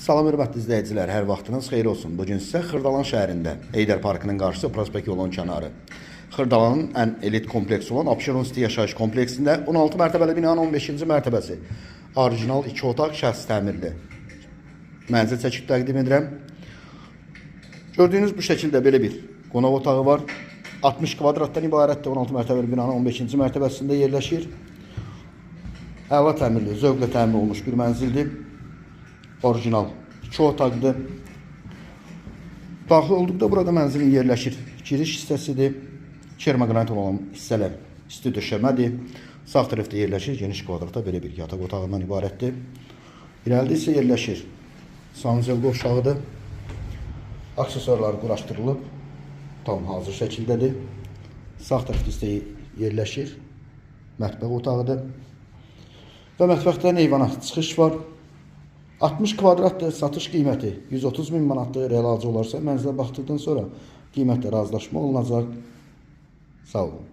Salam hörmətli izləyicilər, hər vaxtınız xeyir olsun. Bu gün sizə Xırdalan şəhərində, Heydər Parkının qarşısı, prospekt yolunun kənarı, Xırdalanın ən elit kompleksi olan Abşeron City yaşayış kompleksində 16 mərtəbəli binanın 15-ci mərtəbəsi. Orijinal 2 otaq şəxsi təmirli mənzil çəkib təqdim edirəm. Gördüyünüz bu şəkildə belə bir qonaq otağı var. 60 kvadratdan ibarətdir. 16 mərtəbəli binanın 15-ci mərtəbəsində yerləşir. Əla təmirli, zövqlə təmir olmuş bir mənzildir. Orijinal 2 otaqdır. Daxil olduqda burada mənzilin yerləşir. Giriş hissəsidir. Kermaqranit olan hissələr isti döşəmədir. Sağ tərəfdə yerləşir geniş kvadratda belə bir yataq otağından ibarətdir. İrəlidə isə yerləşir sanuzel qovşağıdır. Aksesuarlar quraşdırılıb. Tam hazır şəkildədir. Sağ tərəfdə isə yerləşir mətbəx otağıdır. Və mətbəxdən eyvana çıxış var. 60 kvadratdır, satış qiyməti 130 min manatdır. Real alıcı olarsa mənzilə baxdıqdan sonra qiymətdə razılaşma olunacaq. Sağ olun.